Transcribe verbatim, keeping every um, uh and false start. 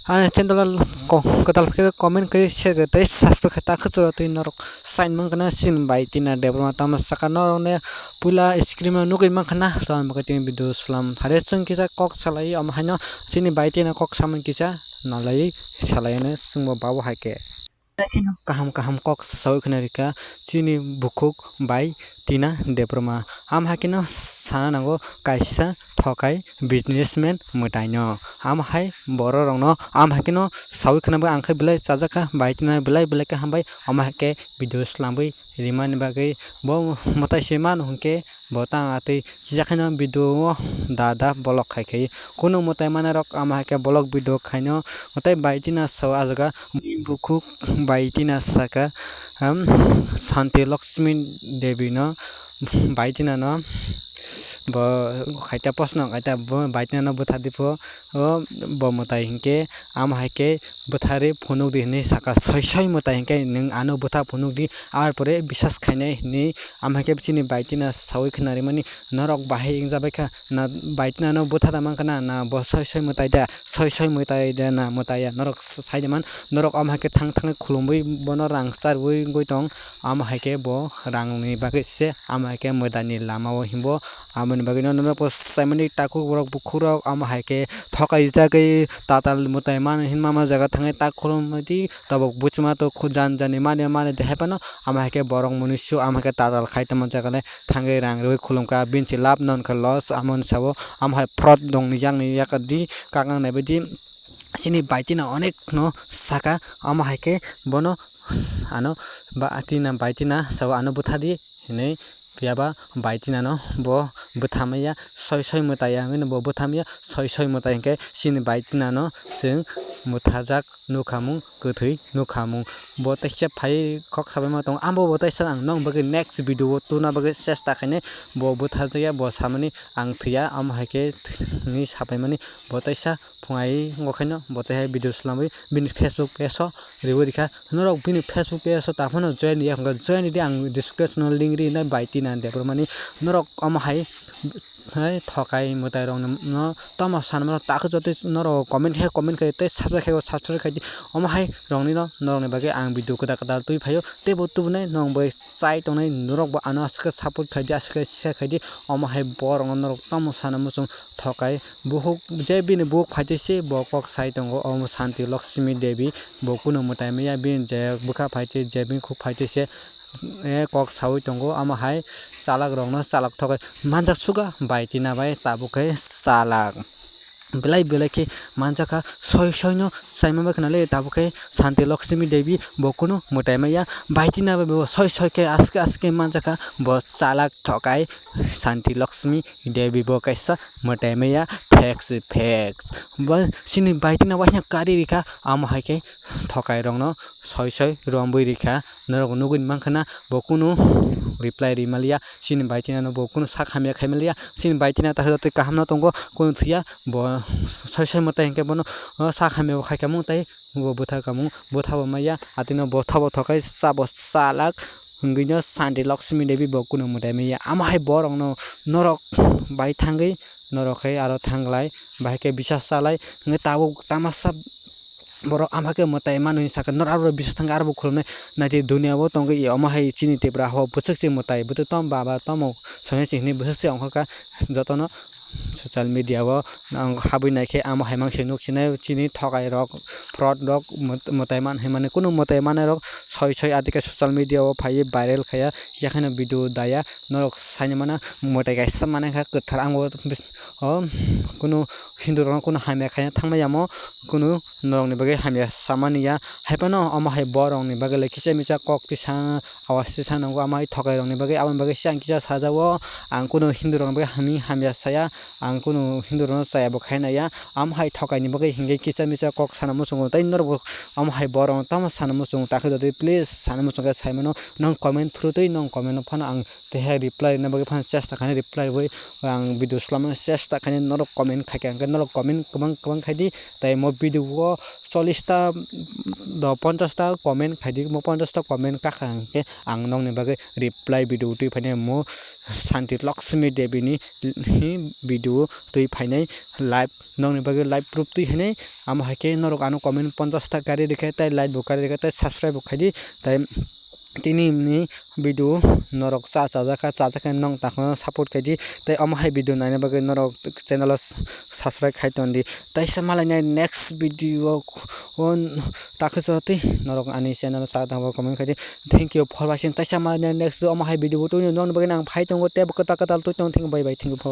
Ani channel ko-, kwtal khe comment khe share khe tei subscribe khe ta khwchwra twi norok sign man khana sin bai tina Debbarma tamo saka norok ne puila screen o nugwi man khana tamo khe tini video slam thare chwng kisa kok salai omo haino chini bai tina kok saman kisa nalai salai ne chwngbo babo hai khe. Kaham kaham kok sawi khna rikha chini bukhuk bai tina Debbarma. Am hai kheno sana nango kaisa thokai businessman mwtaino. Am hai borok rokno am hai kheno sawi khna bai ang khe belai chajakha bai tina belai belai khe hambai. Am hai khe video slamwi rimani bagwi bo mwtai se mano hwnkhe bo tang atwi kisa kheno video o da da vlog khai khai. Kunu mwtai manai rok am hai khe vlog video khaino mwtai bai tina sao ah jaga. Bukhuk bai tina saka, um, Santi Lakshmi Devi no bai tina no bo khaita posno khaita bo bai tina no bwtha di pho, o bo mwtai hinkhe amo hai khe bwtharwi phunuk di hinwi saka soi soi mwtai hinkhe nwng ano bwtha phunuk di ar pore bisas khainai hinwi amo hai khe chini bai tina sawi khna rimani norok bahai wngjabai kha. Na bai tina no bwtha da mankha na, na bo soi soi mwtai da, soi soi mwtai da na mwtai ya, norok s-, sai da man, norok omo hai khe thang thang khulumwi bono rang charwi wngwi tong, omo hai khe bo rang ni bagwi se, omo hai khe mwtai ni lama o himbo, amo ni bagwi no norok bo sai mani takhuk rok bukhuk rok omo hai khe thokai jagwi tatal mwtai mano hinma ma jaga thangwi ta khulumwi di, tabuk buchima to khu jan jani mani mani de hai phano, omo hai khe borok mwnwi su, omo hai khe tatal khai tongma jaga le. Thangwi rang rwui khulumkha, bini se lab non khe loss, amo ni sabo, amo hai fraud dongni yakni yakadi, kaknang naibaidi, chini bai tina onek no saka, amo hai khe bono ano ba tina bai tina sabo ano bwtha di hinwi, phiya ba bai tina no bo bwtha maya, soi soi mwtai ya hwnwi no bo bwtha maya, soi soi mwtai hinkhe chini bai tina no chwng mwthajak nukhamung, kwthwi nukhamung. Bo teisa phai kok sabaima tongo. Abo bo teisa ang nokni bagwi next video o tubuna bagwi chesta khainai. Bo bwtharjakya, bo samani ang thwiya, amo hai khe hinwi sabaimani. Bo teisa phungai wngkhaino bo teiha video swlamwi bini Facebook page o riwi rikha. Norok bini Facebook page o taphano join ya hwnkha, join ridi, ang description o link rinai bai tina Debbarmani. Norok omo hai hai thokai mwtai rok no tamo sanmano takhuk jotoi norok comment he comment khai tei subscribe khai subscribe khai di omo hai rok ni no norok ni bagwi ang video kwtal kwtal twi phaio tei bo tubunai norok bai chai tongnai norok bo ano aswk khe support khai di aswk khe share khai di omo hai borok no norok tamo sana muchung thokai buhuk je bini buhuk phai tei se bo kok sai tongo omo Santi Lakshmi Devi bo kunu mwtai maya bini je bwkha phai tei je bini khuk phai tei se. Eh, kok sawi tongo, amo hai chalak rokno chalak thogwi manjak suga bai tina bai tabuk khe chalak belai belai khe manjakha soi soi no chaima bai khna le tabuk khe Santi Lakshmi Devi bo kunu mwtai maya bai tina bai bo soi soi khe aske aske manjakha bo chalak thokai Santi Lakshmi Devi bo kaisa mwtai maya facts facts bo chini bai tina waisa kari rikha amo hai khe thokai rokno soi soi romwi rikha. Norok nugwi mankha na bo kunu reply ri maliya, chini bai tina no bo kunu sak hamya khai maliya, chini bai tina ta twi kaham no tongo kunu thwiya bo soi soi mwtai hinkhe bono, o, sak hamya bo khai kamung tei bo bwtha kamung bwtha bo maya atino bwtha bo thokai cha bo chalak hwngwi no Santi Lakshmi Devi bo kunu mwtai maya. Amo hai borok no norok bai thangwi norok hai aro thanglai bahai khe bisa chalai hwnkhe tabuk tamasa borok ama khe mwtai mano hinwi sakha, norok aro biswk thangkhe aro bo khulumnai. Naitwi duniya o tongwi omo hai chini Tripura o bwswk se mwtai bwtwi tom baba tomo sonya se hinwi bwswk se ongkhorkha jotono social media o habwi naikhe amo hai mangse nuksinai chini thokai rok fraud rok mwt-, mwtai man hinmani kunu mwtai manai rok soi soi adike social media o phaiwi viral khaiya yakheno video daya norok saini mano mwtai kaisa manai kha kwthar ang o kunu Hindu rokno kunu hamya khaina thangmani yamo kunu norokni bagwi hamya samani ya. Haiphano omo hai borokni bagwi le kisa misa kok tisa awas tisa nango, omo hai thokai rokni bagwi. Aboni bagwi se ang kisa sajao, ang kunu Hindu rokni bagwi hamya saya, ang kunu Hindu rokno chaya bo khaina ya. Omo hai thokaini bagwi hinkhe kisa misa kok sana muchungo, tei norokbo omo hai borokno tamo sana muchungo, takhe jodi please sana muchungkhe saimano nong comment through twi nong comment phano ang tei hai reply rwna bagwi phano chesta khainai, reply rwui ang video swlamna chesta khainai. Norok comment khaikha hwnkhe norok comment kwbang kwbang khaidi, tei mo video o chollish ta do ponchash ta comment khaidi, mo ponchash ta comment kakha hwnkhe ang nokni bagwi reply video twi phainai mo Santi Lakshmi Devi ni hi video twi phainai live nokni bagwi live proof twi phainai. Amo hai khe norok ano comment ponchash ta kari rikha, tei like bo kari rikha, tei subscribe bo khaidi, tei tini ni video norok cha chajakha, chajakha nong takhuno support khaidi, tei omo hai video naina bagwi norok channel o subscribe khai tondi. Taisa malainai next video o takhe chorotwi norok ani channel o cha tangbo comment khaidi. Thank you for watching. Taisa malainai next video omo hai video bo tubuni nokni bagwi ang phai tongo, tei bo kwtal kwtal twi tongo. Thank you, bye bye, thank you for